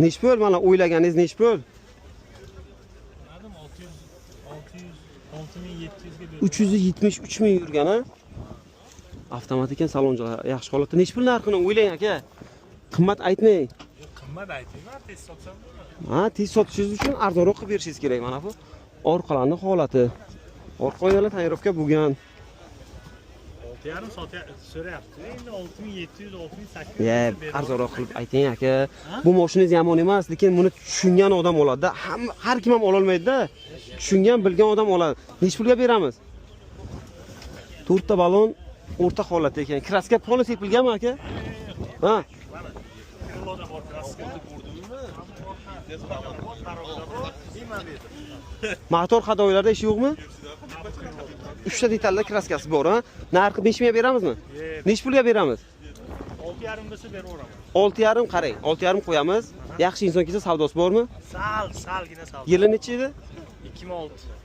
Nechi pul mana o'ylaganingiz, nechi pul? Bilmadim, 600, 600, 6700 ga berdim. 373 ming yurgan, a? Avtomat ekan, salon joyi yaxshi holatda. Nechi pul narxini o'ylang, aka? Qimmat aytmang. Qimmat aytayman, tez sotsam bo'ladi. Ha, tez sotishingiz uchun arzonroq qilib berishingiz kerak. Mana bu orqalarning holati. Orqa oynalar tonirovka bo'lgan. 6,5 so'rayapti. Endi 6700, 6800 Ya, berib. Arzonroq qilib ayting, aka. Bu mashinangiz yomon emas, lekin buni tushungan odam oladi-da. Hamma, har kim ham ololmaydi-da. Tushungan, bilgan odam oladi. Nechi pulga beramiz? To'rtta balon o'rta holatda ekan. Краска poli sepilganmi, aka? Ha. Крыло da bor краска. Bor, bor. Motor ходовой larda ish yo'qmi? Uchta detalda краска si bor, ha? Narxi 5 mingga beramizmi? Nechi pulga beramiz? 6,5 bo'lsa beraveraman. 6,5, qarang, 6,5 qo'yamiz. Yaxshi inson kelsa, savdosi bormi? Sal, salgina savdo. Yili nechi edi? 2006.